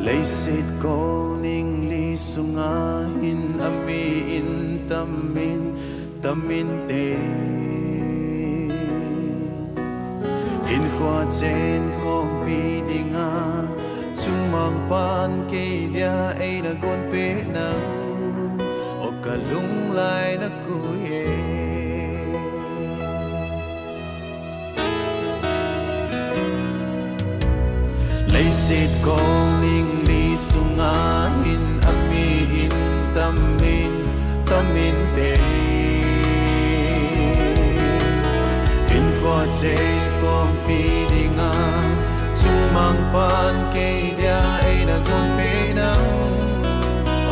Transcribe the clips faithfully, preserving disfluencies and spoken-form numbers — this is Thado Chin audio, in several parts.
Leiset kol ningli sunga hin ami in tam in, tam inte. Hinkho chen khompi dinga, chungmang pan kei dia eina gonpeh nang, o kalunglai na kui e. Leiset kol ningli sunga hin ami in tam in, tam inte. Hinkho chen khompi dinga, chungmang pan kei dia eina gonpeh nang,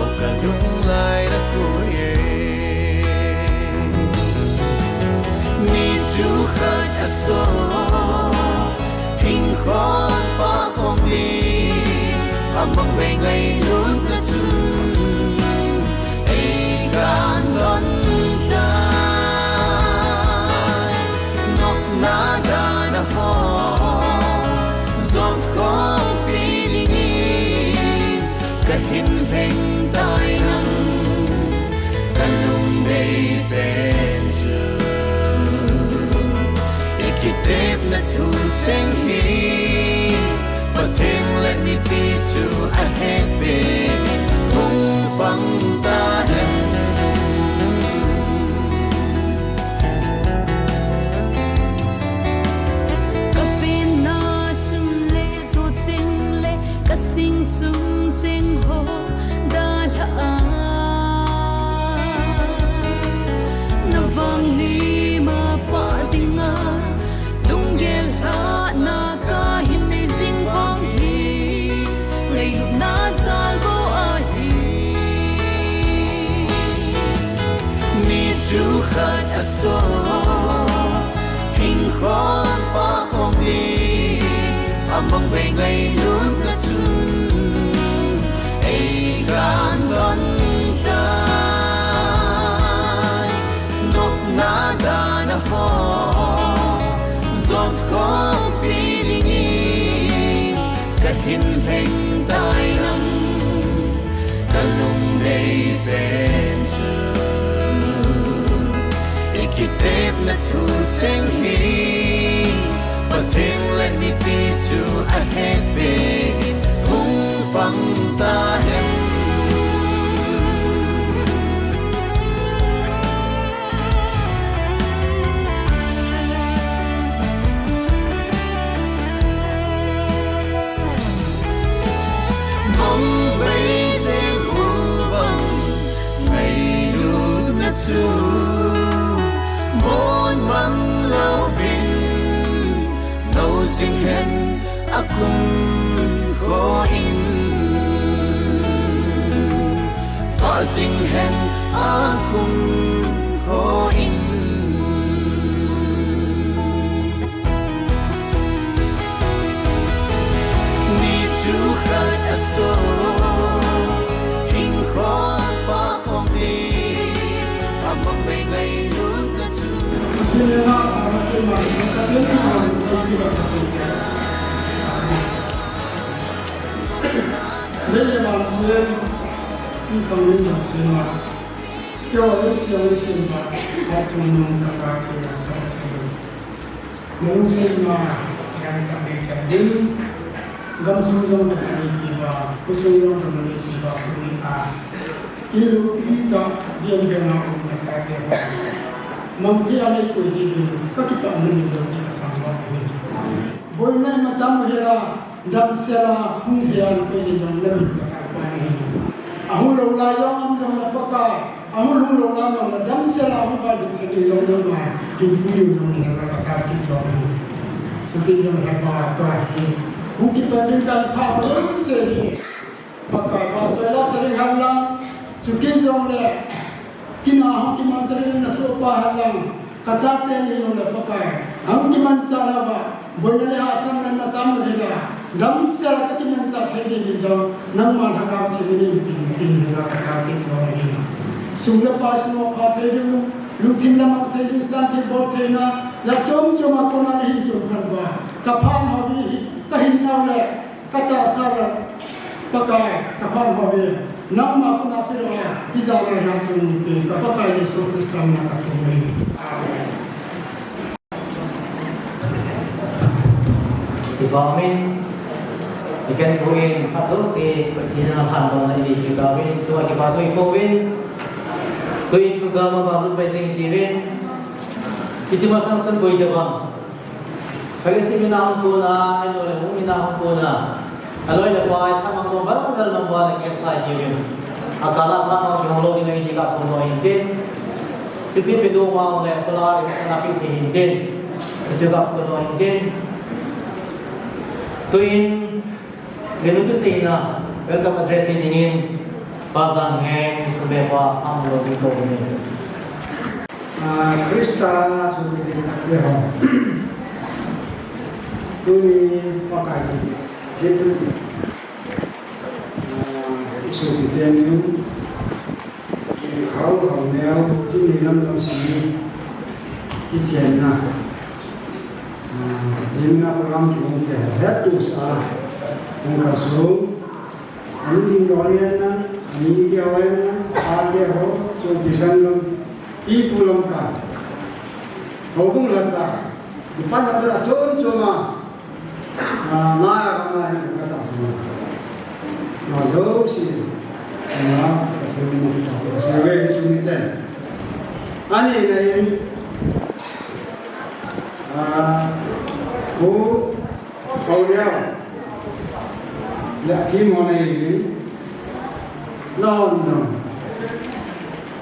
o kalunglai na kui e. Mi chu khat aso, hinkho pa khompi, amang mei ngailutna chun, ei kan don tai. Nopna dana ho, jot khompi dingin, kahin lheng tai nang, kalungdei pen chu. I kitepna thu cheng hi, Pathen le mipi chu ahet peh, hung pang ta hen. Ka penna chun le jo cheng le ka sing sung cheng ho dalha a, na vang ni ma pa dinga, lunggel lhahna kahin nei jing vang hi, ngailutna jal bou ahi. Mi chu khat aso, hinkho pa khompi, amang mei ngailutna chun, ei kan don tai. Nopna dana ho, jot khompi dingin, kahin lheng tai nang, kalungdei pen chu. I kitepna thu cheng hi, Pathen le mipi chu ahet peh, hung pang ta hen. Mong bei jeng u bang, ngailutna chu, mon mang louvin, nou jing hen akum kho in, pa jing hen akum kho in. Mi chu khat aso, hinkho pa khompi, amang mei ngailutna chu. Nalungsetna, gam khat nei chan ding, gamsung jong nalei piuva, khosung jong nalei piuva, kuni a, in loupi tah, biang biang a um nachate ho, mang thei a nei koi jeh in, kakipah na min loupi kathangvah in. Boina imacha um hela, damsel a hung thei a nakoi jeh jong namin kathangvah in. Ahung lou lai jong um jongle Pakai, ahung lhung lou lai jongle damsel a hung pai ding thei ding jong nangma hinpu ding jong nahin, Pakai, kit jong in. Chuti jong hepa toh hi, hung kipan ding kahin pha jouse hi, Pakai, vahchoi la sa ding hen lang, chuti jongle kin a hung kimanchah ding nasohpa hen lang, kachate ni jongle Pakai, ahung kimanchah nauva, boina le hahsatna imacha um hela, damsel a kakimanchah thei ding in jong, nangma Lhagao Theng in eipeh in tin, Pakai, kit jong in. Sum le pai sunga pha thei ding, lungthim le mang sei ding, santhim bol theina, jat chom chom a kona nahin chom khan uva, kapha nau hi, kahin nau le, katahsa le, Pakai, ka phat ho ve, nangma kona pilo, hijat lai ha chung pe, ka Pakai Jesu Christa mina ka thum e. Amen. Kipah umin, ikan buin, phat jouse, Pathen a phatdohna i nei kit tauvin, chua kipah tui pouvin, tuin program a balut pai jing tiuvin, hiche masang chun koi tabang. Ka isi mina hung kona, ahilou le hung mina hung kona. Aloi le pai, phat mang lou, bar bar lam ba le kep sai tiuvin. Akal a phat mang kihong lou ding ahi ti ka phongdoh in tin. Pipi pi du mang le, kola ri na pi pi in tin. Hichu ka phongdoh in tin. Tuin, ngenu thuseina, welcome address hi dingin, Pa Jangheng, Sumbe pa, amu lou ding tou ni. Ah, Christa, sumbe ding na te ho. Tuni, Pakai ti, ti tu. Ah, isu ki te ni. Hau, hau neo, chini lam lam si, kichenna. Ah, themna program kihong te, het tu sa, hung ka su, ani ding dol yen na, ani ding dol yen na, pa te ho, so kisan lam, ipu lam ka. Houbung la cha, ipan la cha chom chom a, Ah, na, na, na, ka ta sa na. Na, jouse. Na, ka te mo ta ko se ve, su ni ten. Ani na in. Ah, ko, ko ya. Ya, ki mo na in. No, no.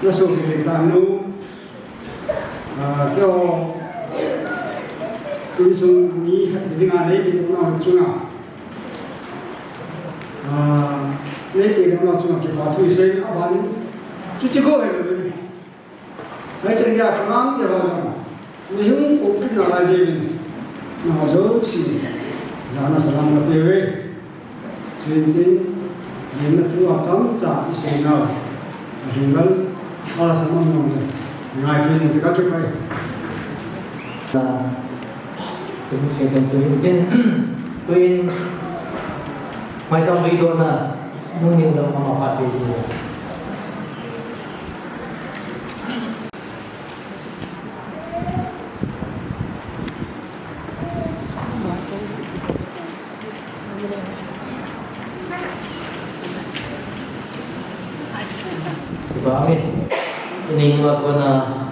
Na so ki ta no. Ah, keiho, insung mi khat hi dinga nei pi na chunga. Ah, nei pi na chunga kipa thu isei a ban. Chuche ko he le. Hai chen ya program te ba jong. Ni hung ko pi na la je ni. Na jouse. Jana salam ka pe ve. Twenty, limna thu a chomcha i sei nau. A hinglal, a sa mong mong le. Ngai thei ni ka kipai. Na, tu sei chan tu in tin. Tuin, mai chang video na, nung ning dam ma pa te tu. Kipah e. Ini nua kona,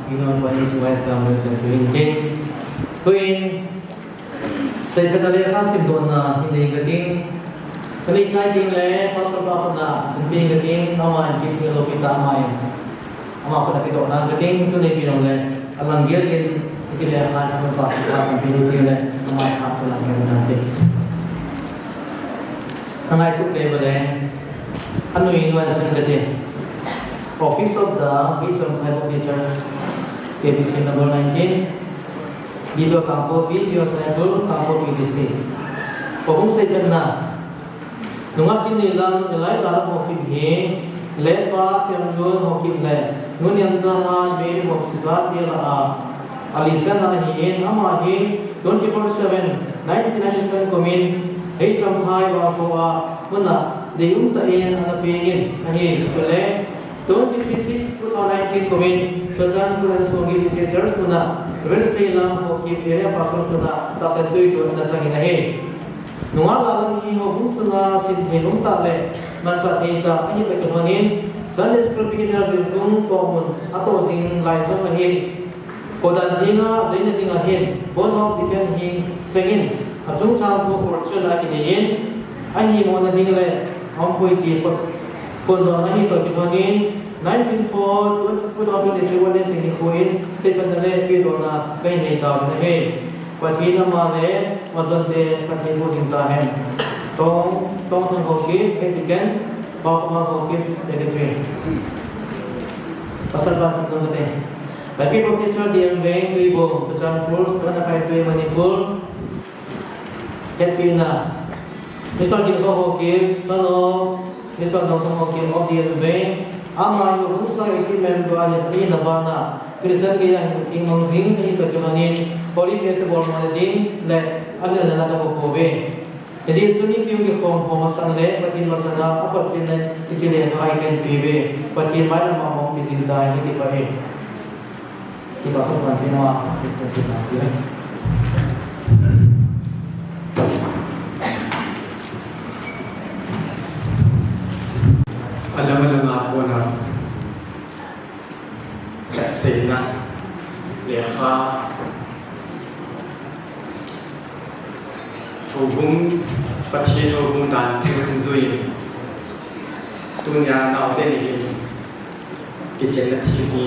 ino kona isu mai sam le chan su in tin. Tuin, seipatna lekha simdohna hi nei ka ding. Ka nei chai ding le, pastor pa kona, tin pe ka ding, ama in tin pe lou pi ta ama in. Ama kona pedoh nang ka ding, tu nei pi nang le, alang gel in, hiche lekha, Pastor pa kona pedoh ding le, ama in ha kona gel nang te. Angai suk te ba le, anui nuan suk te te. Office of the Bishop Bible Teacher, K B C number nineteen, Bible Kangpokpi, Bible Cycle, Kangpokpi District. Houbung seipatna. Nungah Chinnilam, Elijah Haokip hi, Letpa Siamlun Haokip le, Ngunyan Jahan Mary Haokip jate lah a, alen chan ahi in, ama hi twenty-four seven, nineteen ninety-seven kumin, Heisongphai vangkho a, mun a, deium tah in ana peng in, ahi, chule, twenty-three six two thousand nineteen kumin, Churachandpur and Songi District Church mun a, Reverend Seilam Haokip Area Pastor mun a, tahsan tui tun ana chang in ahi. Nungah Lalam hi houbung sunga sin thei um tah le, manchah thei tah ahi toh kilhonin, Sunday School beginner jiltung toh mun atoh jing lai jong ahin, kodan henga join na ding ahin, Born of Deacon hi chengin, achungchang thu culture la kinei in, ahimo na ding le, ahung pui ti phondohna ahi toh kilhonin, nineteen four, two thousand twenty-three Wednesday nikho in, seipatna le pedohna kahin nei tauvin ahi. Pathen ama le, majonte Pathen boh jing tahen. Tong, Tongthang Haokip, Head Deacon, Paokhomang Haokip, Secretary. Pastor Pastor Tongthang. Baptist Baptist Church D M Wing, Tuibong, Churachandpur, Seven Five Three, Manipur. Hetpina. Mister Ginkho Haokip, son of Mister Dongthang Haokip of the Wing. Ama hi houbung sunga active member ahina bana, Christian geiya hin kimang jing ahi toh kilhonin, Holy Spirit bolna ding le, avilna la kakou ve. Hijeh chun ipi hung kikhom ho masang le Pathen masanga apat chin le, hiche le hai ken piuve, Pathen mailam a hung kijil tai, hiti pa e. Hiche pa sung pan pina, hiche pa sung pan pina. Alam alam a kona. Lhahsamna, lekha, houbung, Pathen houbung dan thil hung jui. Tunia naote ni hin kichenna thil hi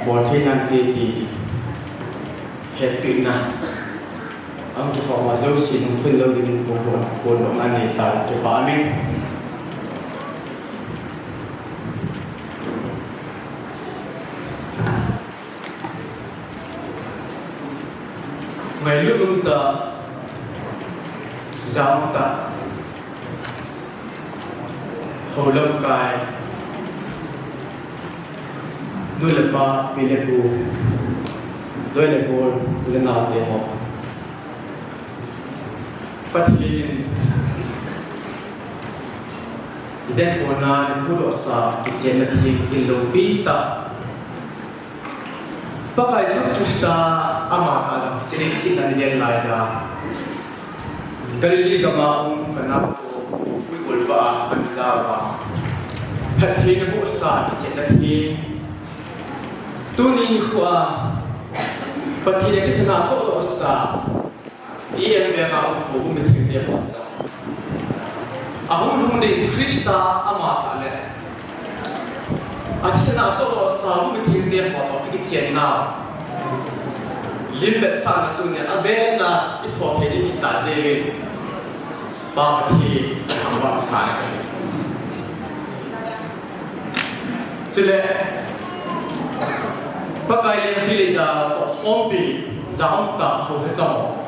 bol thei nante ti hetpina. Ahung kikhom ho jouse nung phun lou ding in ko ko ko lo ngan nei ta, kipah e. Ngailut umtah, jam tah, hou lamkai, nu le pa, pi le pu, loi le gol, u le nao te ho. Pathen in i deikhomna, i phudohsa, kichenna theng, thil loupi tah. Pakai Jesu Christa ama tah jong, hiche leiset a ni len lai a, Galilee gam a um Kana khopi golvah a ana jao a, phattheina bohsa, kichenna theng. Tuni nikho a Pathen in athisan a chohdohsa, T M veng a um houbung mithengte ho jong, ahung lhung ding Christa ama tah le athisan a chohdohsa houbung mithengte ho toh i kichen nau, lim vetsahna tunia avel a i thou thei ding kit tah jeh in, Pa Pathen thangvah masang in. Chule, Pakai lengpi le jao toh khompi, jao umtah hou le chao,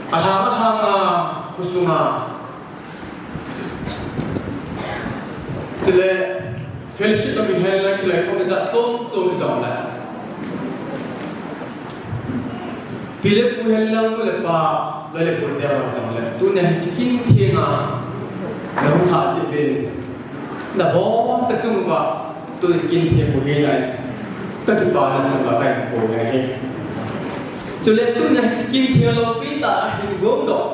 alhang alhang a, khosunga, chule fellowship a mi hen lang kiloi khom le jat chom chom jong le, pi le pu hen lang, nu le pa, loi le gol te ho jong le, tunia hiche kin theng a nahung lhah jeh uvin, nabonchauva tuni kin theng bou hi nai, kakipana chunga kahin phong e. Chule tunia hiche kin theng loupi tah a hin gongdoh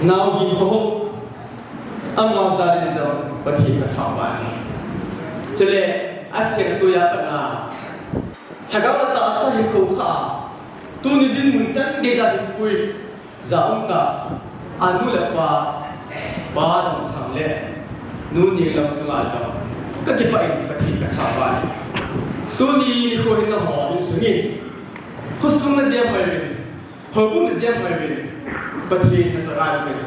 nau gin kho ho, ama jal in jong Pathen kathangvah e. Chule asem tui a pat a, lhagao le tahsa hinkho kha a, tuni dinmun chan gei a hinpui, jao umtah, anu le pa, Pa Dongthang le Nu Nenglam chunga jong kakipah in Pathen kathangvah e. Tuni nikho hin nangho insung in, khosung najem hoi uvin, houbung najem hoi uvin, Pathen nachan uvin.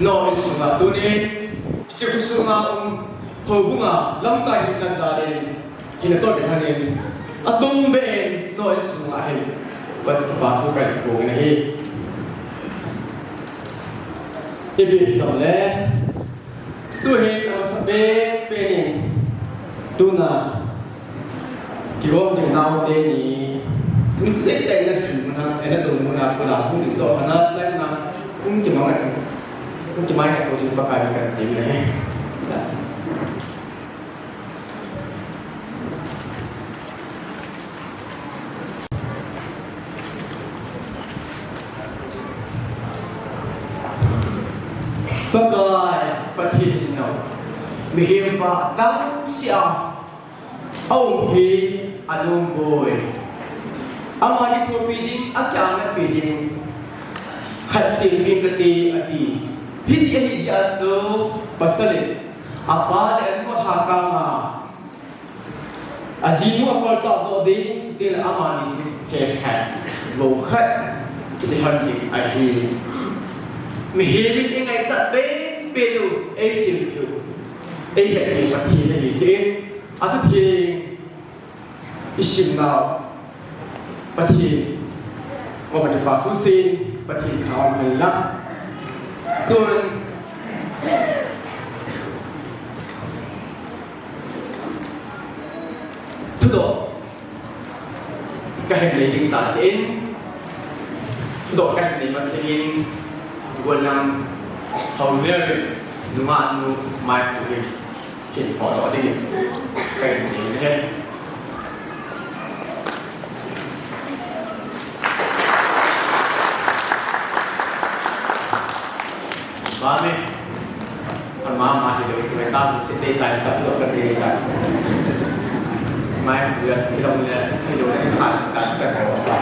Nangho insung a tunin, hiche khosung a um, houbung a lamkai hinna jal in, hinna toh kilhon in, atumbeh in nangho insung a hin Pathen kipa thu kahin phong in ahi. Ipi hijongle, tuhin amasapen pen in, tuna kigom ding naote ni, hung seitai na lhun muna, eh, na tou muna, kona hung ding toh, ana slide na, hung kimang a, hung kimang a, ko ding Pakai min kahin ti na he. Pakai Pathen in jong mihem pa chang sia aum hi alung boi. Ama kithopi ding, akiang napi ding khat sem peh in kate ati. Hiti ahi jeh a chu pasal in apa le anu athakang a, ajinu akolchah joh ding, chutile amani chu he khat, vou khat, kilhon ding ahi. Mihem in eingaichat penpen u, eisempi u, eihetpi u Pathen ahi jeh in, athu theng isim nau Pathen koma kipa thu seiyin, Pathen thangvah hen lang. Tun thudoh kahin nei ding tah jeh in, Thudoh kahin nei masangin, golhang Haoner in nungah nu Maiphu hi hin phodoh dingin kahin nei ahi. Amen. Ama, ama hilou chu mai ta, se te ta, ta tu ka te ta. Maiphu a si lo le, hilou le khan ka ka ko sa.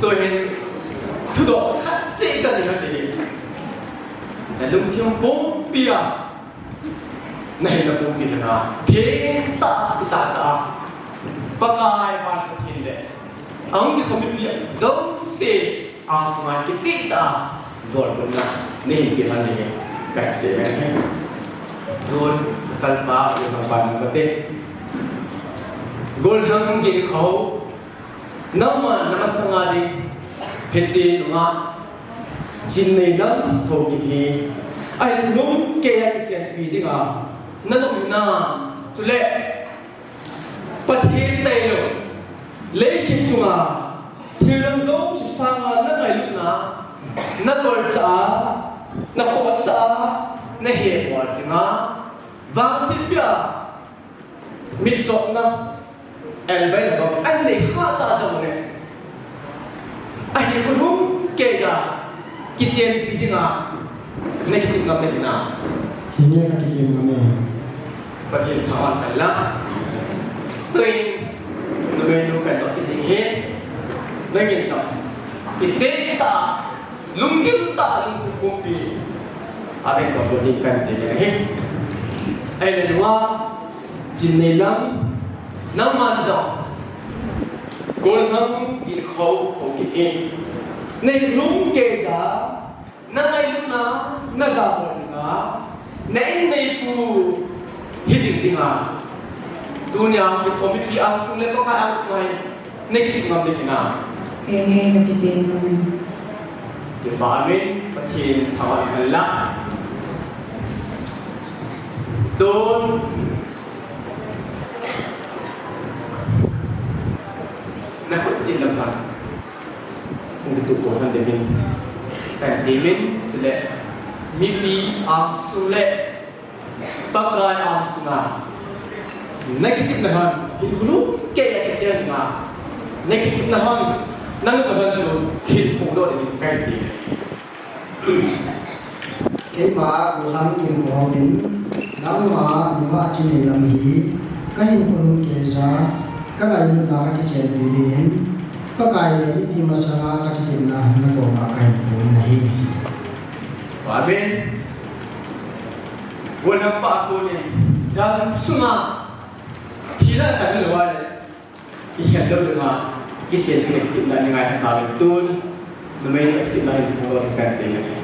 Tuhin thudoh khat cheh kahin nei ahi. Na lungthim pumpi a, na hinna pumpi a, theng tah, kitah tah a, Pakai van Pathen le ahung kikhom mipi jouse angsunga kicheh tah a dolpina nei hin pe lhon dingin kahin temu ahi. Tun, pasalpa, u nang pa nang kate. Golhang Ginkho, nangman na masanga ding, hiche nunga Chinneilam Haokip hi ahin lungkeiya kichenpi dinga na nom hinam, chule Pathen tailou leiset chunga thil dang jouse sanga na ngailutna, na tolcha a, na khohsah a, na hebol chinga, vangsetpi a mitchotna, elbaina bang ahin nei kha ta jongle, ahin lungkeiya kichenpi dinga na kitem ngam na hinam? Hinge, ka kitem ngam e. Pathen thangvah in umhen lang. Tuin, numei nu kahin dong kit ding ahi. Nangin jong kicheh tah, lunggil tah, lungthim pumpi a neihin bol ding kahin temu ahi. Ahile nungah Chinneilam, nangman jong Golhang Ginkho Haokip hi na lungkeiya, na ngailutna, na jabol dinga na inneipu hijing dinga, tunia kikhom mipi angsung le Pakai angsunga hin na kitem ngam na hinam? Hinge, ka kitem ngam e. Kipa umin, Pathen thangvah in umhen lang. Tun, na khut jin lam khan hung kituh po lhon dingin kahin temin, chule mipi angsung le Pakai angsunga na kitepna lhon, hinkho lungkeiya kichen dinga na kitepna lhon, na lungna lhon chu hin phongdoh dingin kahin temin. Keima Golhang Ginkho Haokip in, nangma nungah Chinneilam hi ka hinkho lungkeiya, ka ngailutna ka kichenpi dingin Pakai le mipi masanga ka kitepna na koma kahin phongin ahi. Amen. Golhang pa a konin, damsunga thina khat lou a le, kikhen lou dinga kichenpi, kitepna nei ngai kha tauvin, tun numei nu kitepna hin phongdoh ding kahin temin ahi.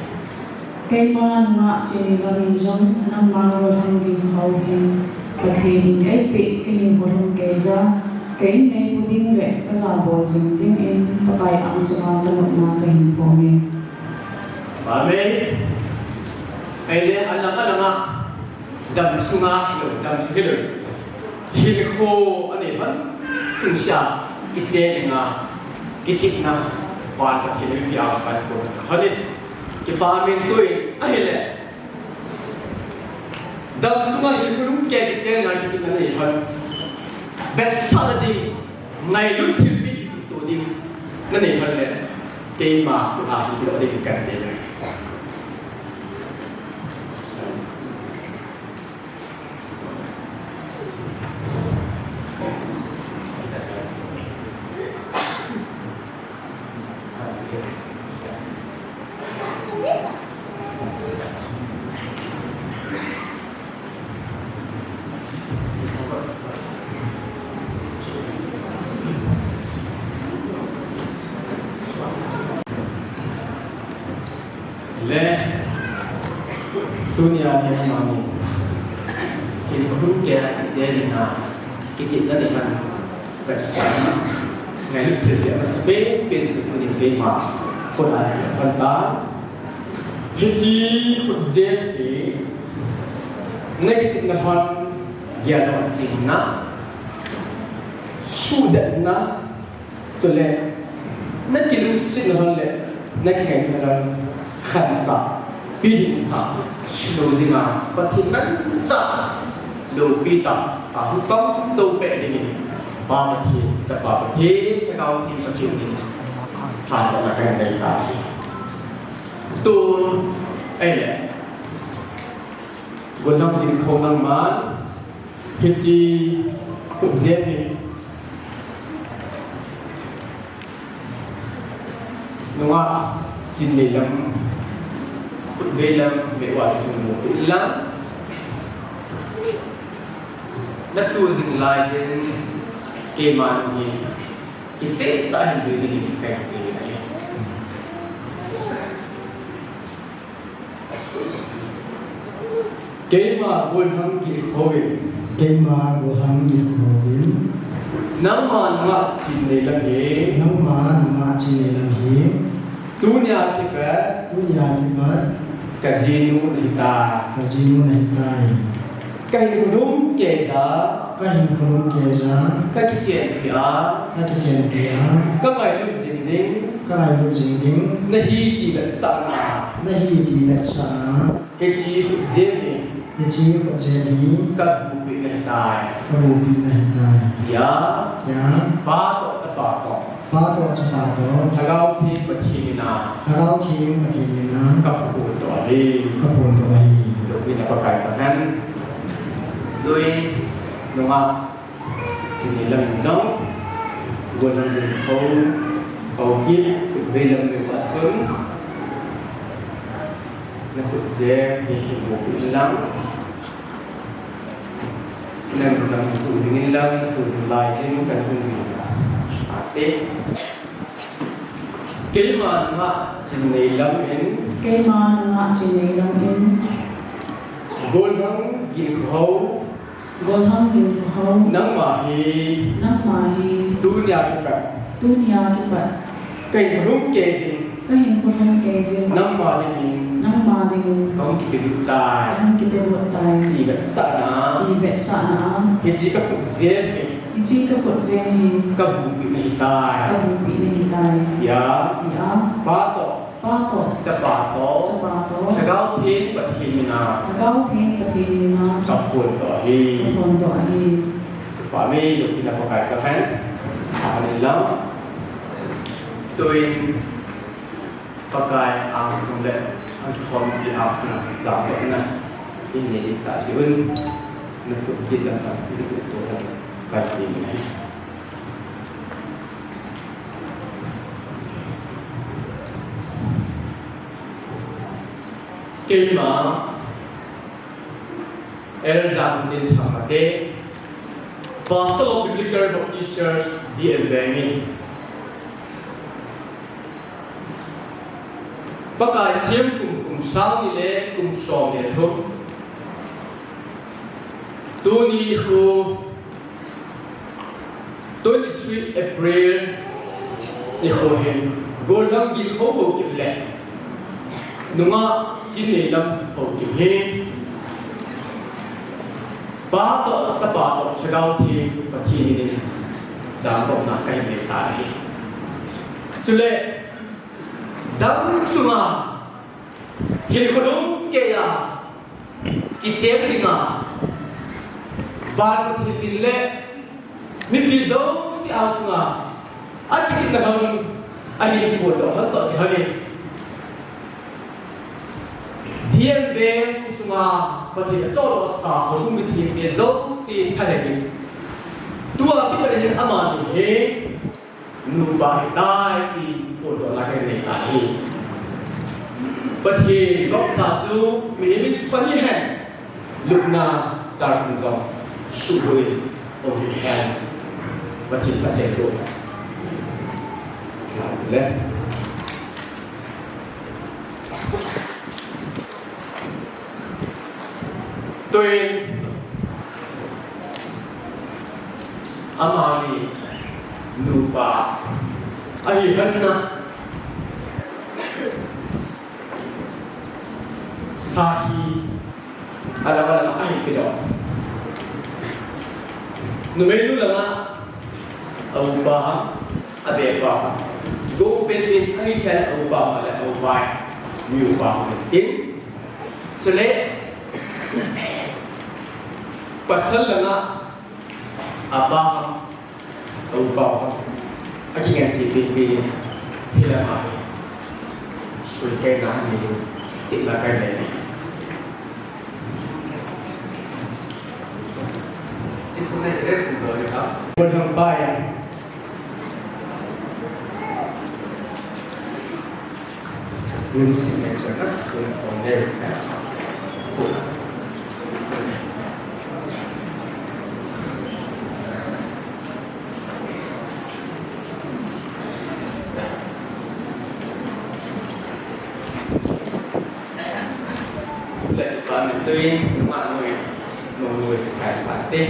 Keima nungah Chinneilam in jong, nangma Golhang Ginkho hi Pathen in eipeh, ka hinkho lungkeiya, ka inneipu ding le ka jabol jing dingin Pakai angsunga ka nopna kahin phonge. Amen. Ahile alang alanga, damsunga hilou, damsung hilou, hinkho anei lhon, sungsia kichen dinga kitepna, van Pathen le mipi angsunga kon lhon in, kipa umin. Tuin ahile, damsunga hinkho lungkeiya kichenna, kitepna nei lhon, vetsahna ding, ngailut thilpeh kituh to ding na nei lhon le, keima khut a hin pedoh ding kahin temin ahi. Le, tunia hi amani hinkho lungkeiya kichenna, kitepna nei lhon, vetsahna, ngailut thilpeh amasapen pen chu tunin keima khut a hin pang tan. Hiche khut jeng hi na kitepna lhon, geldoh jingna, suhdetna, le, na kilungset na hon le, na kingaina hon, khansah, pilhingsah, silo jinga, Pathen manchah, loupi tah, a hung tong to peh dingin, Pa Pathen, Chapa Pathen, Lhagao Theng Pathen in, thanopna kahin nei tai. Tun, ahile, Golhang Ginkho nangman, hiche khutjem hi nungah Chinneilam, khut veilam, veilam, natu jing lai jin, keima nung hi, kicheh tah hin jui dingin kahin ti ahi. Keima Golhang Ginkho in. Keima Golhang Ginkho in. Nangma nungah Chinneilam hi. Nangma nungah Chinneilam hi. Tunia kipat. Tunia kipat. Kajinu nahitai. Kajinu nahitai. Kahinkho lhumkeiya. Kahinkho lhumkeiya. Kakichenpi a. Kakichenpi a. Kangailut jing ding. Kangailut jing ding. Nahi ti vetsahna. Nahi ti vetsahna. Hiche khutjem hi. Hiche khutjem hi. Kabupi nahitai. Kabupi nahitai. Tia. Tia. Pa toh chapa toh. Pa toh chapa toh. Lhagao Theng Pathen mina. Lhagao Theng Pathen mina. Kaphondoh ahi. Kaphondoh ahi. Loupina Pakai chang hen. Tuin, nungah Chinneilam in jong, Golhang Ginkho, Haokip, khut veilam veiva chun, na khutjem hi hin boh in lang. Nang jong tu jing in lang, tu jing lai jin, kan hun jing sa. Ate. Keima nungah Chinneilam in. Keima nungah Chinneilam in. Golhang Ginkho. Golhang Ginkho. Nangma hi. Nangma hi. Tunia kipat. Tunia kipat. Kahinkho lhumkei jin. Kahinkho lhumkei jin. Nangma dingin. Nangma dingin. Kahung kipelut tai. Kahung kipelut tai. Ti vetsahna. Ti vetsahna. Hiche kakhutjem hi. Hiche kakhutjem hi. Kabupi nahitai. Kabupi nahitai. Tia. Tia. Pa toh. Pa toh. Chapa toh. Chapa toh. Lhagao Theng Pathen mina. Lhagao Theng Pathen mina. Kaphondoh ahi. Kaphondoh ahi. Pamei loupina Pakai chang hen. Amen lang. Tuin Pakai angsung le angkhompi angsung jangdohna inei ding tah jeh un, nakhut jet lamtah in kitup to hen. Kahin ti ahi. Keima, Elder Jangdin Thangmate, Pastor of Biblical Baptist Church, D M Veng in. Pakai sem kum, kum sang ni le kum som ni le thum. Tuni nikho, twenty-three April nikho hin, Golhang Ginkho Haokip le nungah Chinneilam Haokip hi, Pa toh, Chapa toh, Lhagao Theng Pathen minin jangdohna kahin nei tai. Chule, dam sunga, hinkho lhumkeiya, kichem dinga, van Pathen min le mipi jouse angsunga, akikitna ham, ahin phondoh ham toh ti ham in. D M Veng khosunga Pathen acholsa houbung mithengte jouse thalheng in. Tua kipat hin amani hi nupa ahitai ti phondohna kahin nei tai. Pathen voksa chu mihem in sipani hen. Lupna char thum jong suhboi in um hen. Pathen phatthei boh. Lale. Tuin amani nupa ahi henna. Sahi, alang alang a ahin pedoh. Numeinu langa a upa, Abe pa. Go pen pen thai thai au pa ma le au pai. Miu pa ma tin. Sele. Pasal langa. Apa. Au pa. Aki ngan si pen pen. Hila ma. Sui kai na ni. Tik la kai ni. Sipuna ire ku do ni ha. Pun hang pa ya. Room signature na, room on there, eh? Let pa ni tuin, ma nui, nui, kai pa te.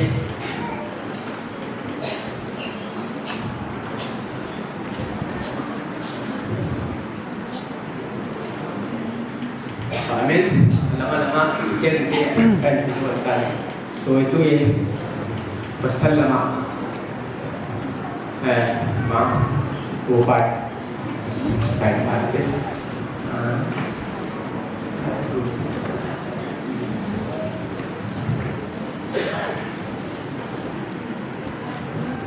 Amen. Lama lama, chen te, kan pi so kan. So itu in, pasal lama. Eh, ma, upai. Kai pa te. Ah.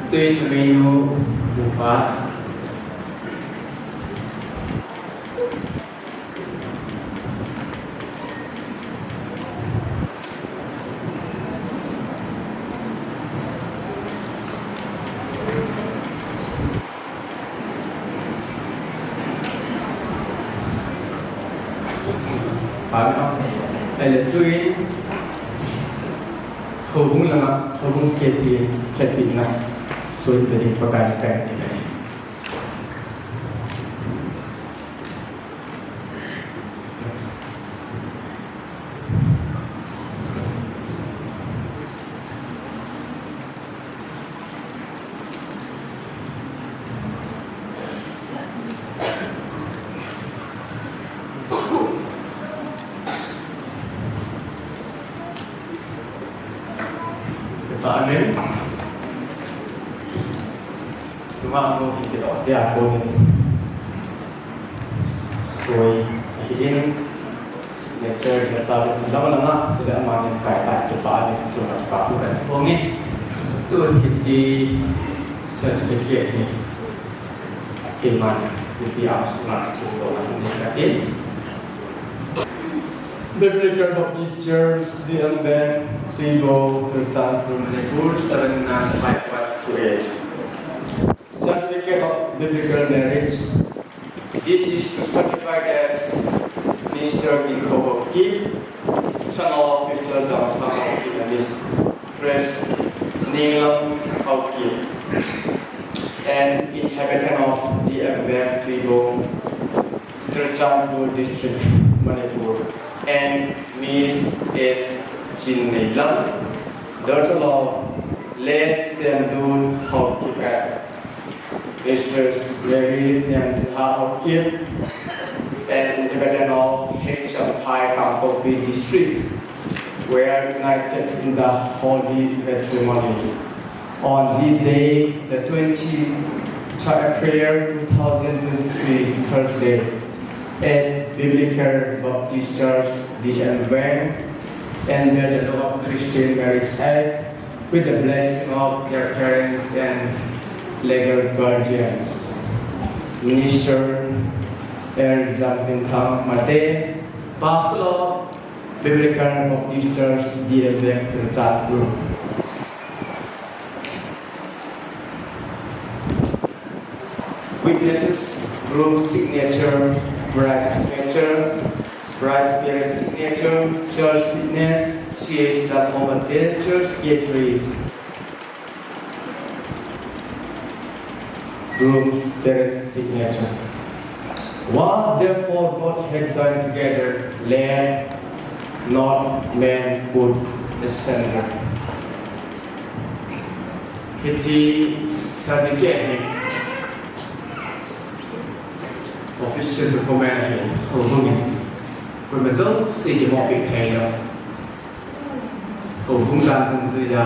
Tuin menu buka. Pano, ele tuin, houbung langa, houbung secretary, happy na, so in the Pakai kai ni. Amen. Tuma mo kiti to, dia ko ni. Soi, ahin, signature ni ta, lama lama, sila ama ni kai ta, tu pa ni, tu pa, tu pa, tu pa, tu ni. Tu ni si certificate ni. Kiman, ni pi am suna si to, ni katin. Biblical Baptist Church, D M Veng, Tuibuong, Churachandpur, Manipur, seven nine five one two eight. Certificate of Biblical Marriage. This is to certify that Mister Ginkho Haokip, son of Mister Dangthang Haokip and Mistress Ninglam Haokip, an inhabitant of D M Veng, Tuibuong, Churachandpur District, Manipur, and Miss S Chinneilam, daughter of late Semlun Haokip and Mistress Mary Niangchiha Haokip, an inhabitant of H Champhai, Kangpokpi District, were united in the holy matrimony. On this day, the twenty-third April two thousand twenty-three, Thursday, at Biblical Baptist Church, D M Veng, under the law of Christian Marriage Act, with the blessing of their parents and legal guardians. Mister L Jamtinthang Mate, Pastor of Biblical Baptist Church, D M Veng, Churachandpur. Witnesses, groom signature, bride signature, bride's parents signature, church witness, C H Jatho Mate, church secretary. Groom's parents signature. What therefore God hath joined together, let not man put asunder. Hiche certificate hi official document ahi, houbung in. Koima jouse kimohpeh thei lou. Houbung dan dungjui a,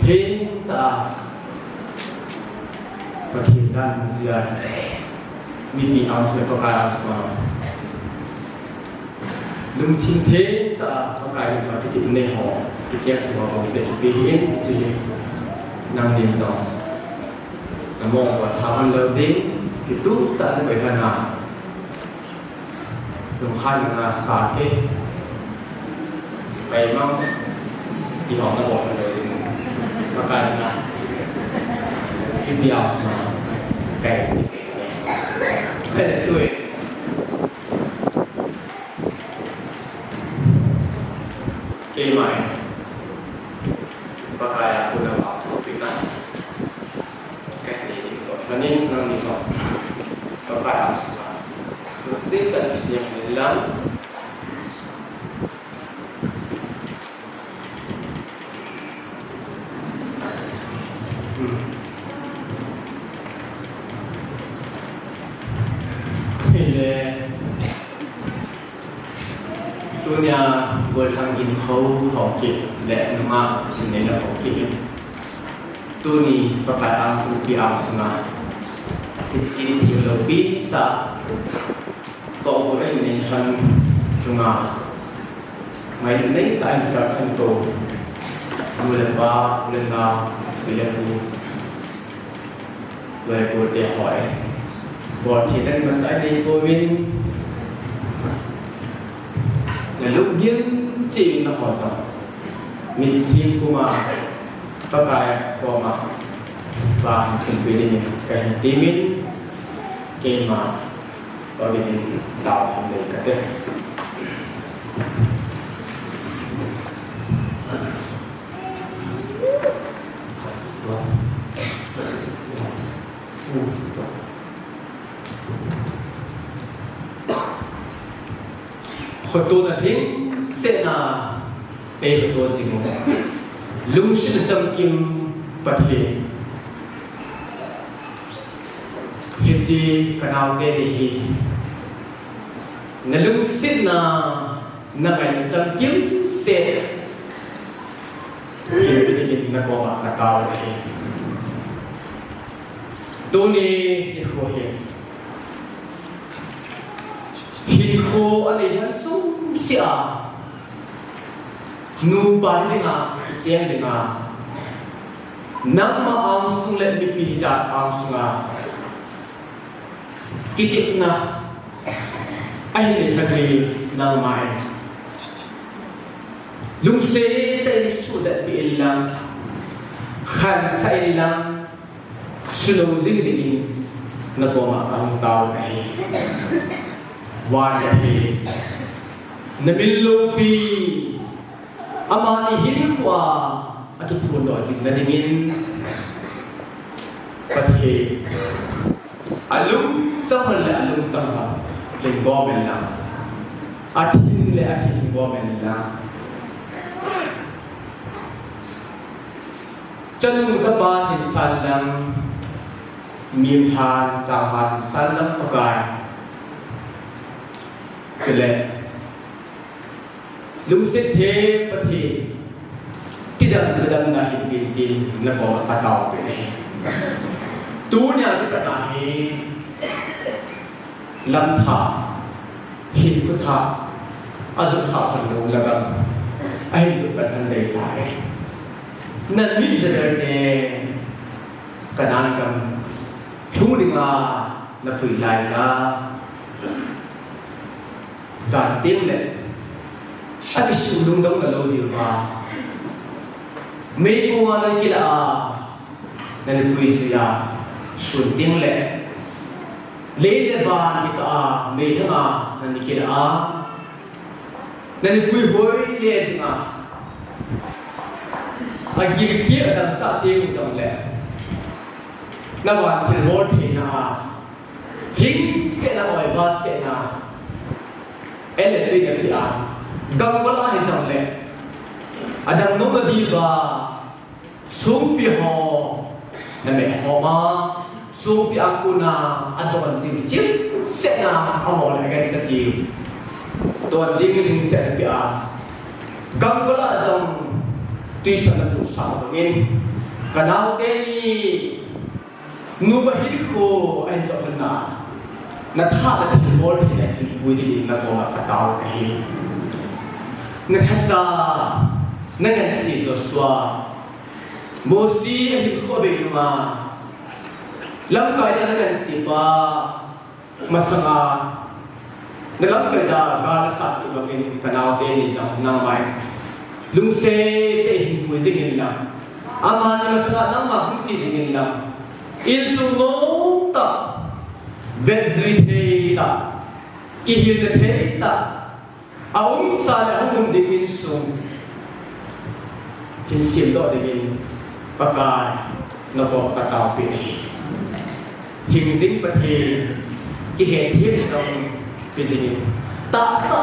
theng tah a, Pathen dan hung jui a, mipi angsunga, Pakai angsunga lungthim theng tah a Pakai in ma kiti nei ho, kichep thu ho bou seh kipe hi in, hiche hi nangnin jong na mong uva tha man lou ding, kitup tah a na koi hana. Lunghan na sa ke. Pai mang. Ti hong na bol le. Pakai na. Ki ti au sma. Kai. Hai tu e. Keima e. Pakai a kuna ba tu pi na. Ka hei ding toh lhanin nangni jong Pakai angsunga lungset tah in kisem in lang. Hmm. Hile. Tunia golhang gin kho ho kit le nunga chin nei na ho kit. Tuni Pakai angsunga, pi angsunga. Hiche kin thil loupi tah. Toh bol in nei han chunga. Ngai nei tah in ka khantou. Nu le pa, u le nao, pi le pu. Loi pu te hoi. Bol thei tah in machai nei pouvin. Na lungthim cheh in na ho jong. Mitsim puma Pakai koma vahchoi peh dingin kahin temin keima Pakai in tao hon dei kate. Khotona lhingsetna tei khoto jing u. Lungset chamkim Pathen. Hiche ka naote ni hi. Na lungsetna na ngai chamkim seh. Hinpin na koma ka tao e. Tuni nikho hi. Hinkho anei han sung sia. Nupa hi dinga, kicheng dinga. Nangma angsung le mipi hijat angsunga. Kitepna. Ahin le thagi nangma e. Lungset tah in suhdet peh in lang. Khansah in lang. Sulou jing dingin na koma kahung tao ahi. Van ahi. Na min loupi. Amani hinkhoa akiphondoh jing na dingin Pathen alungchang le alungchang hin gom in lang. Athin le athin gom in lang. Chanu chapa hin san lang, mihing chang hin san lang Pakai. Chule, lungset theng Pathen, tidam tidam na hinpin tin na koma ka tao peh e. Tunia kipat a hi, lam thah, hinkho thah, ajot khah pan lou na gam, ahin jot pan han dei tai. Nang mi Israel te, Canaan gam, lhung dinga na pui laija. Jan teng le, akisuh lungdong na lou diu va. Meikong a na kilah a, na lipui jui a, sun teng le. Lei le van kikah a, meilhang a, na kilah a. Na lipui hoi le jing a. Agil kit adang chah teng jong le. Na van thilbol theina a. Lhingsetna, oiva setna. Ele tui na pia. Ganggol a hi jong le. Adang nom na diuva. Songpi ho. Na meh ho ma. Songpi a kona. Adon ding chimsetna. Aho le gancha ti. Don ding lhingsetna pia. Ganggol a jong. Tuisan na tu sa bangin. Ka naote ni. Nupa hinkho ahin jot na, na tha na thilbol theina hinpui dingin na koma katao ahi. Na thacha, na ngansi Joshua, Mosi ahinkho abei nunga, lamkaina na ngansi pa, masanga, na lamkaija gal nasat kit bangin ka naote ni jong nangma in lungset tah in hinpui jingin lang. Amani masanga nangma hung che jingin lang. Insung nom tah, vetjui thei tah, kihilna thei tah, aumsa le ahung um ding insung hin semdoh dingin Pakai, na koma kataopeh ahi. Hingjing Pathen, kihethem jong pe jingin, tahsa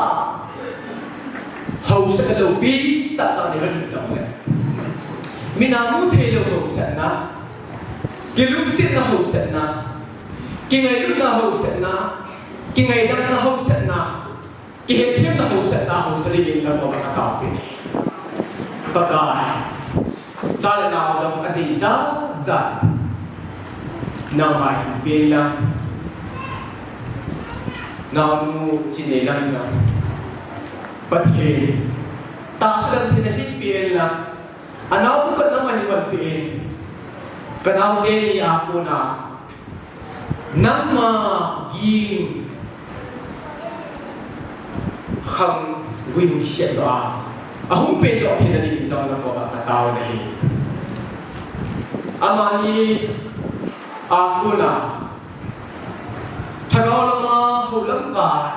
hausatna loupi tah tah nei hung jongle, min amu theilou hausatna, kilungsetna hausatna, kingailutna hausatna, kingaidamna hausatna, kihetthemna hausatna hausa dingin na koma kataopeh ahi. Pakai, cha le nao jong adei jat jat nangma hinpen lang. Naonu Chineilang jong Pathen tahsa damtheina hinpen lang. Anao bukhat nangma hin panpeh in, ka naote ni a kona nangma ging kham gui hung kisem doh a, ahung pen doh theina dingin jong na koma katao ahi. Amani a kona lhagao lama, hou lamkai,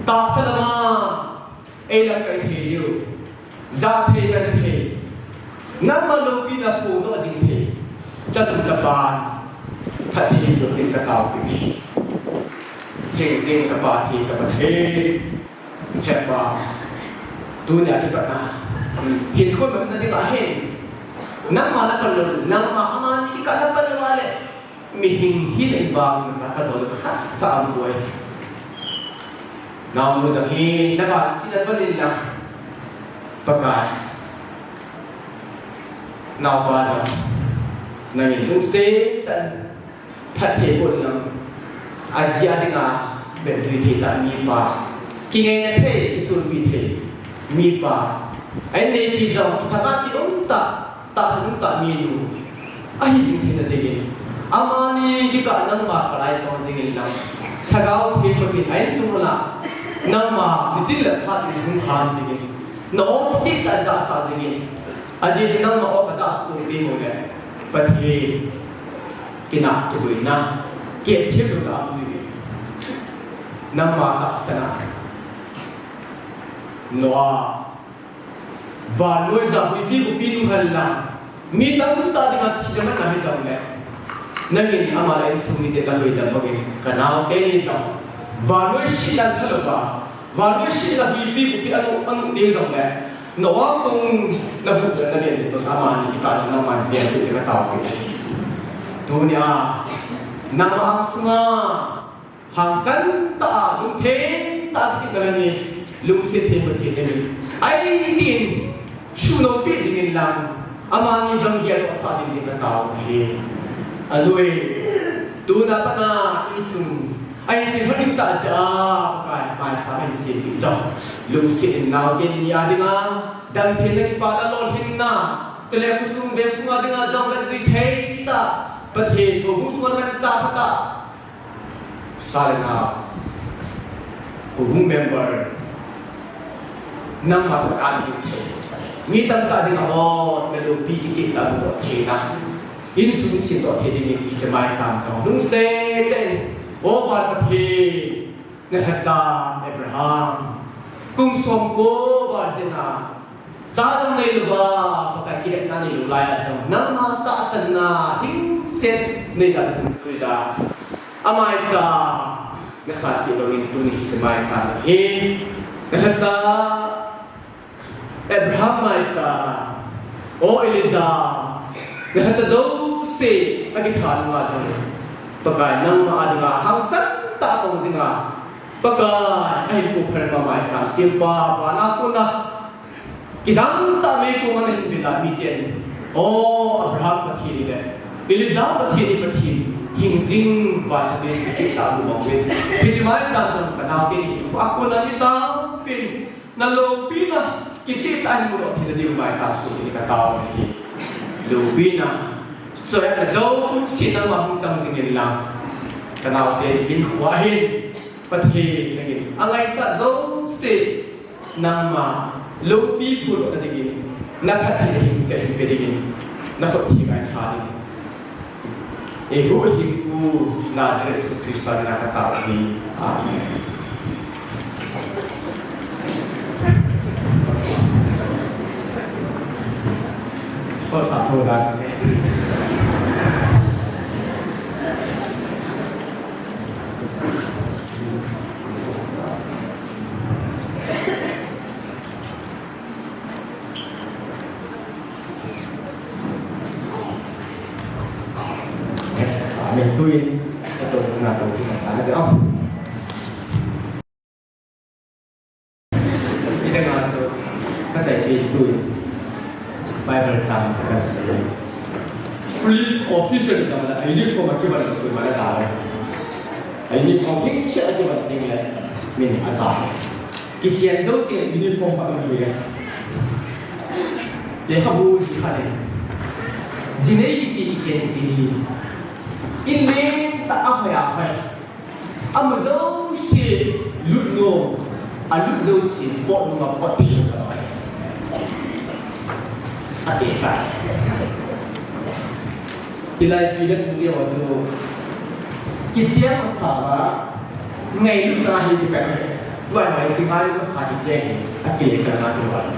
tahsa lama, ei lamkai thei diu, ja thei, man thei, nangma loupina phongdoh jing thei, chanu chapan phatthei boh dingin kataopeh ahi. Hingjing ka Pathen, ka Pathen, Hepa, tunia kipatna hinkho manna dinga hin nangma napan lou, nangma amani kikah napan lou a le, mihem hina in vang masa kajou khatcha aumpoi. Naonu jong hi na vanchina von in lang, Pakai, naopa jong nangin lungset tah in phatthei boh in lang, ajeh a dinga vetjui thei tah mipa, kingaina thei, kisunpeh thei mipa, ahin neipi jong kithang a kium tah, tahsa dung tah minu ahi jing theina dingin, amani kikah nangma palai pang jingin lang, Lhagao Theng Pathen a insung uva nangma nitin le phat in hung han jingin, na aw kicheh tah in jahsah jingin, ajeh chu nangma aw kajah tum ding u le Pathen kinah kiboina, kihethem louna aum jiuvin, nangma tahsan a Noah vannoi jat huipi khopi nung hen lang, mi tamtah dinga thina manna hijongle, nangin ama le insung mite nahuhdoh bangin, ka naote ni jong vannoi sihna thalouva, vannoi sihna huipi khopi anu, anu ding jongle, Noah kong nahuhdoh na ven bang, amani kikah nangman venpeh dingin kataopeh ahi. Tunia nangma angsunga hangsan tah a, lungtheng tah a kitepna le lungset thei Pathen nangin, ahi tin suhnompeh jingin lang, amani jong geldoh sah jing dingin katao ahi. Anu e, tuna pat a insung a insung hoi ding tah jeh a, Pakai, maicham a hin sempeh jong, lungset in naote ni a dinga damtheina, kipana, lolhinna, chule khosung veng sunga dinga jong vetjui thei tah, Pathen houbung sunga manchah phatah, cha le nao, houbung member, nangma chah a jing thei, mi tamtah dinga aw, na loupi kicheh tah a mudoh theina, insung semdoh thei dingin hiche maicham jong lungset tah in, O van Pathen, na lhacha Abraham, kum somko val jeh a cha jong neilouva, Pakai, kinepna neilou lai a jong, nangma tahsanna lhingset nei a na dungjuija, amaicha na sanpeh bangin tuni hiche maicham hi, na lhacha Abraham maicha, O Elijah, na lhacha jouse akitha nunga jong, Pakai, nangma a dinga hangsan tah a pang jinga, Pakai, ahinkho phalna maicham sempa, van a kona kidang tah meikong a nahin vil a miten, O Abraham Pathen le Elijah Pathen hi Pathen hing jing vai Pathen kicheh tah a mu bang uvin. Hiche maicham jong ka naote ni hi, a kon a mi tampin na loupina kicheh tah a hin mudoh theina diu maicham sung hi ka tao hi. Loupina. Chua na jouse nangma hung chang jing in lang. Ka naote ni hinkho a hin Pathen nangin angaichat jouse nangma loupi phondohna dingin, na phattheina thengse hin pe dingin, na khut theng a hin lha dingin. Eihuhhingpu Nazareth Jesu Christa mina ka tao ahi. Amen. Sot sa tho dan. Amen. Tuin, ito na to kita ta de. Ida nga so, ka chai pi tuin. Bible chang ka kan si. Police officer jong la uniform a kivan ko ma la sa. Uniform thing se a kivan ding le min a sa. Kichen jou teng uniform pa kan hi. Lekhabu ji kha le. Ji nei kiti kichen kiti. In le ta a hoi a hoi. Amu jouse lut nom, alut jouse pot nom a pot thei ka hoi. Ati ka. Hilai pi le pu te ho chu kichen a sa ba ngailutna hi kipe. Vai vai ti ngailutna sa kichen hi. Ati ka na ti vai.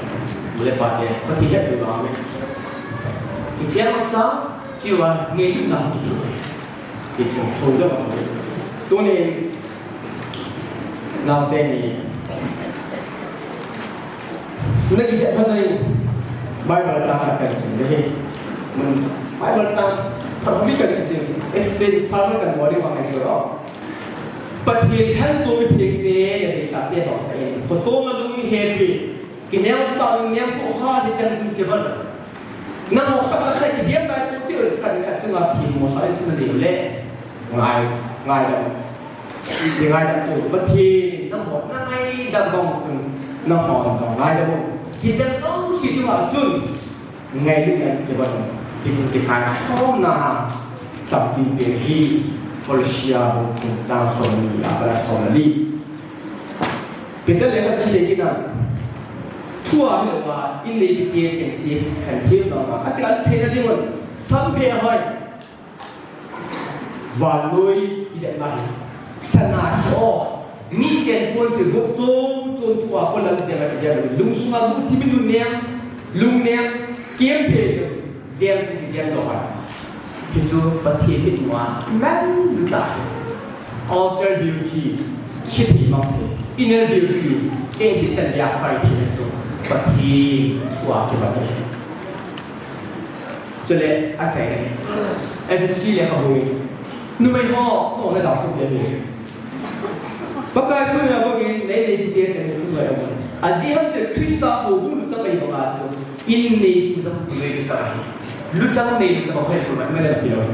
Pu le pa te, Pathen he pu ba me. Kichen a sa, chiva ngailutna kipe. Hichu, tho jong a tuni, naote ni. Na kijep phat nai, Bible chang khat kan sim le hi. Mun, Bible chang, phat mi kan sim ding, explain, sermon kan bol ding vang ahi lo. Pathen thenso mi thengte, le dei tate bang ta in. Khoto ngalung mi hepi, kineosah nung nem tho ha, hichan jing kivon. Nangho khat le khat kidem lai tu cheh, khat le khat chunga themmo sa in thina ding le. Ngai, ngaidam. Kingaidam tu, Pathen in nangho na ngaidam bang chun, nangho jong ngaidam un. Hichan jouse chunga chun, ngailutna kivon. Hichun kikaikhomna chamti pen hi, Kolose bung thum chang som le ni, a pat a som le li. Peter lekhabu sei kit na, thua hilou a, in neipute chengse, khen thim lou a, ati a theina ding un, samphei a hoi. Vannoi kijepna hi. Sana hi o. Mi chen pon se go chom chom thua ko lam se ma kijep. Lungsunga bu thi mi nu nem. Lung nem. Kem the. Jem kijep lo ha. Hichu Pathen mitmua. Manlu ta hi. Outer beauty. Chithei mang the. Inner beauty. Tehse chan dia khai the chu. Pathen thua kiva hi. Chule, achai le. Ephesi lekhabu hi. Numei ho, nangho na jao sung te hi. Pakai thu na bangin, nei neipute chengse thu lai amun. Ajeh ham itile Christa houbung luchang ahi banga chu. In neipu jong numei luchang ahi. Luchang neilu tabang hoi pu mai, mai le ti lo.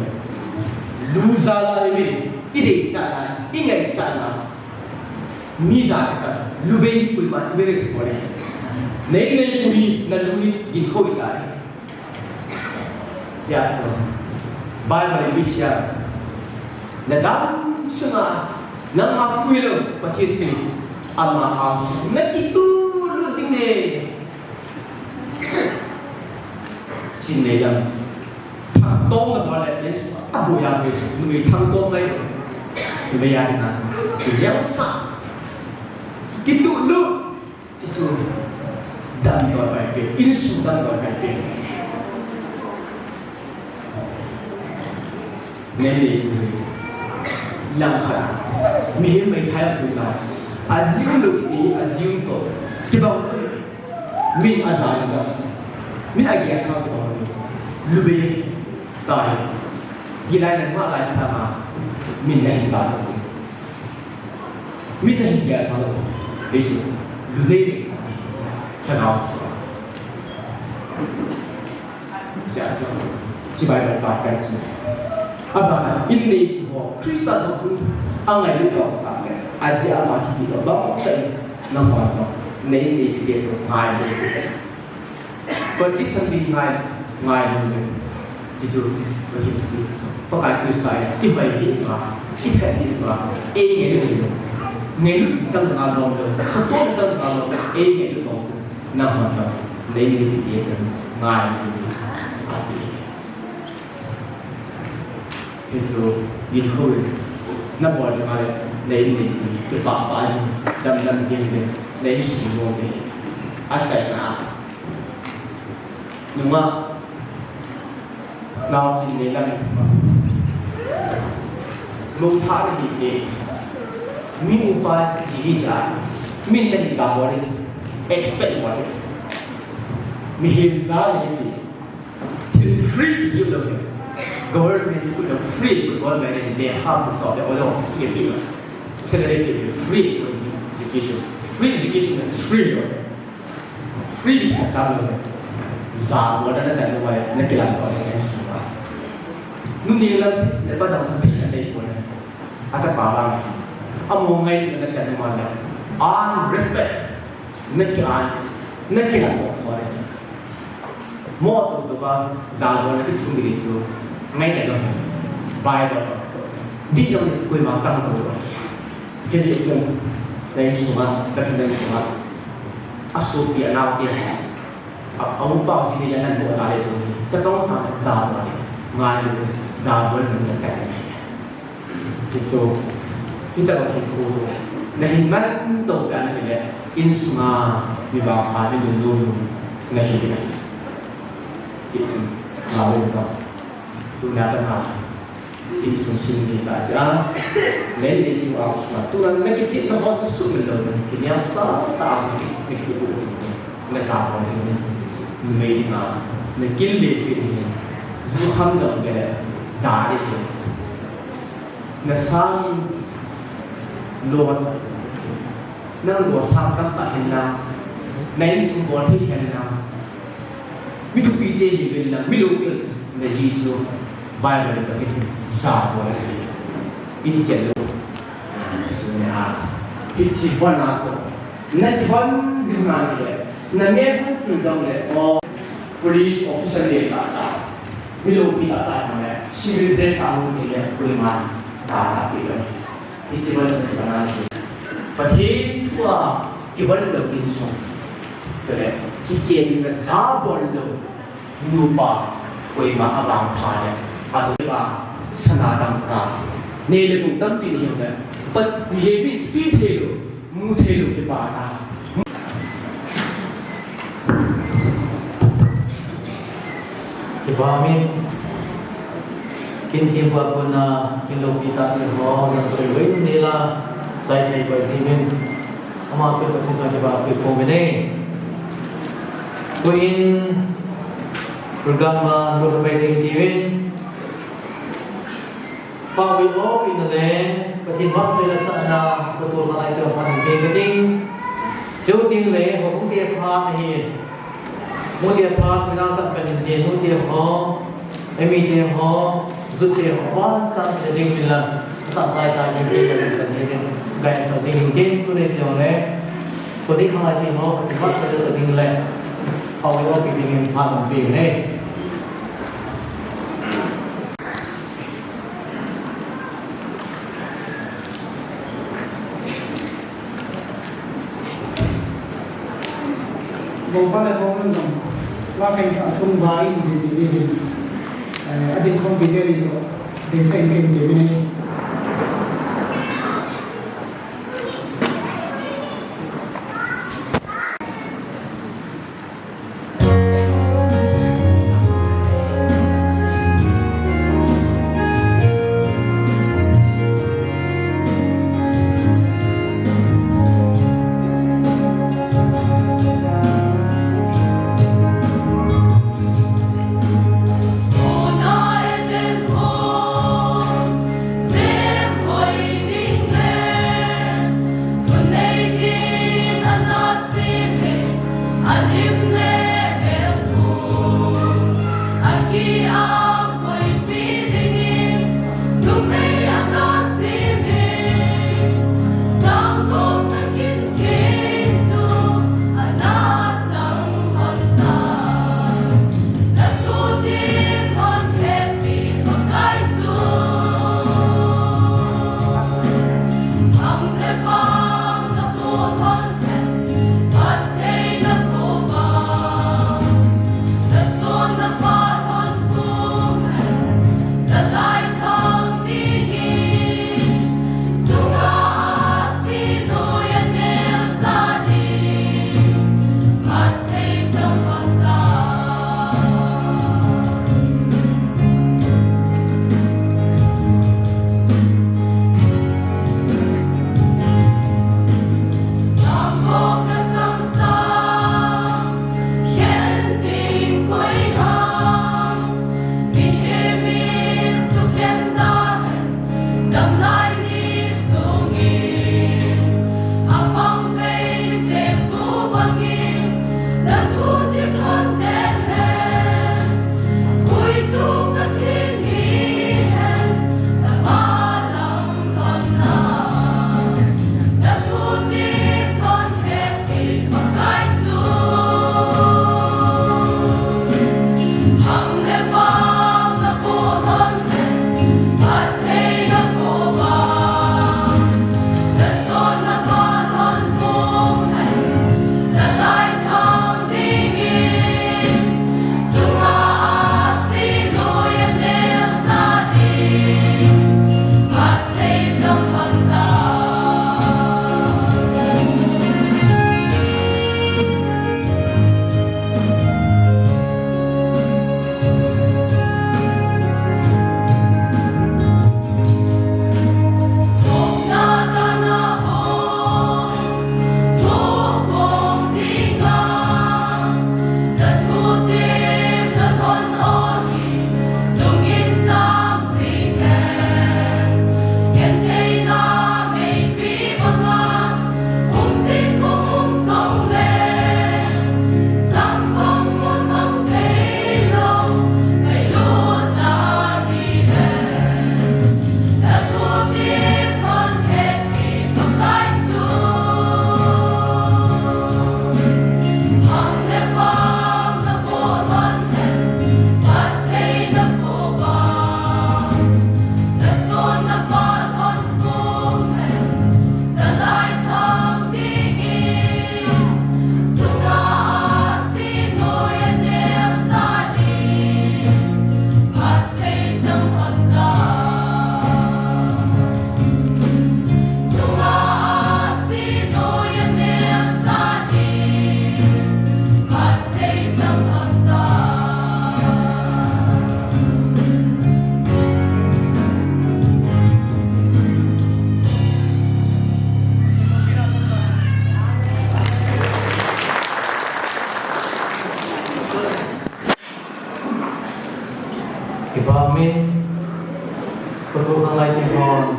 Lu jal a hi min, i deichat na, i ngaichat na. Mi jal i chat, lu bei hi koima, numei le ti ko le. Nei neipu hi, na lu hi, gin khoi ta hi. Hijeh chun, Bible in mi sia, na dam sunga, nangma thu hilou, Pathen thu, ama a thu, na kituh lut jing le. Chin nei dam, thangtom na bol le, len sunga, a bu ya bu, numei thangtom ngai, numei ya na sa, kituh lut. Chuchu damdoi vai pe, insung damdoi vai pe. Nei neipu hi langkhat a mihem meithai a pu ta. Ajing lou kiti, ajing to. Kibang lou. Min aja aja. Min agel sa kibang lou. Lubei tai. Gilai nangma lai sa ma. Min nahin ja sa ti. Min nahin gel sa lou. Jesu, lu nei le. Lhagao chu. Sia chu. Hiche Bible chang kasim. Abana, inneipi ho Christa lungput angailut lou tah le, ajeh a ama kipe lou bang tah in, nangho jong na inneipi te chu ngailu. Condition mi ngai, ngailu. Hichu Pathen thu. Pakai Christa in ihoi jeh uva, iphe jeh uva, eingailu. Ngailut chang ngai lou, khatona chang ngai lou, eingailu lou chu. Nangho jong na inneipi te chu ngailu, ati. Hichu, gin ho, nabol jong le, na inneipi, kipah pah in, damdam jing le, na insung jong le, achaina. Nungah, naochin nei lam. Mou thah nahi jeh. Mi upa ji hi ja. Min nahi ja bol in. Expect bol in. Mihem ja nahi ti. Thil free ti lou le. Government school jong free, government in they have to solve the order of free ti lou. Salary ti free, education. Free education is free lou. Free ti khat jong lou. Jabolna nachan uva, nakilang uva, nakilang uva. Nunei lam thil, le pa dang thil sa dei poi. Achapa vang. Amaho ngailutna nachan uva le. Earn respect. Nakilang, nakilang uva thoi. Mo to to ba, jabolna ti chung di chu. Ngaina jong. Bible. Di jong koima chang jong lou. Hijeh chun, na insunga, na insunga, asopi anao te, a, a upa jing le nan mo ta le lo, chapang sa, sa mo le, ngai lo, sa mo le, na chai le. Hichu, hitabang hinkho chu, na hin man to ka na hi le, insunga, mi vangpha, mi lungnom, na hi le. Hichu, ngai lo sa, tu na ta na. Insung sung ni ta sia. Len ni tu a sma. Tu na me kiti na hot sum lo. Kini a sa ta me kiti ku sing ni. Me sa ko sing ni sing. Me ni na. Me kil le pi ni. Zu kham lo be. Za ni ni. Me sa ni lo. Nang lo sa tam ta hin na. Na insung bol thei hin na. Mi thupi te hi vel na, mi lo vel na ji chu Bible ka ti sa ko la. In chen lo. Nia. Hichi von a so. Na von jing na ni le. Na me von chu jong le. O police officer le ta ta. Mi lo pi ta ta le. Civil dress a lo ni le. Koima sa ta pi lo. Hichi von sa ni bana ni. Pathen thu a kivon lou insung. Chule, kichen na jabol lou. Nupa, koima avang pha le. Anu ba, sana dangka. Nei le gou tampi ni hiu le. Pat ni he mi pi thei lou, mu thei lou kipana. Kipa min, kin thempu a kona, kin loupi tah te ho, jong choi vei nila, chai thei pai jing in, ama chu Pathen chang kipa pi phong vin e. Tuin, program a, lo pai jing tivin. Pawi o, ina le, Pathen vahchoi le sahna, ka tu ka lai te phan ke ka ding. Cheu ding le, ho kung te pha hi. Mu te pha, mina sa ka nin te, mu te ho, emi te ho, zu te ho, wan sa ka ding min la, sa sa ta ding te ka ding ka ding, gai sa ding ding tu le te ho le. Ko ding ka lai te ho, Pathen vahchoi le sa ding le. Pawi o, ki ding pha ding ding le. Bongpa le bong jong, wa kaisa sung ba in din din din. Eh, adin khom bi deri to, de sa in ken ke mine.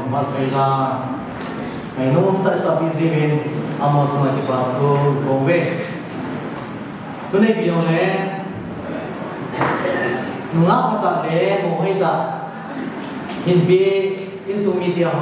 Masila, ai nung ta sa busy ven, amo sa na kipa ko ko ve. Tuni biong le, nunga kata le, mo hoi ta. Hin bi, insung mi tia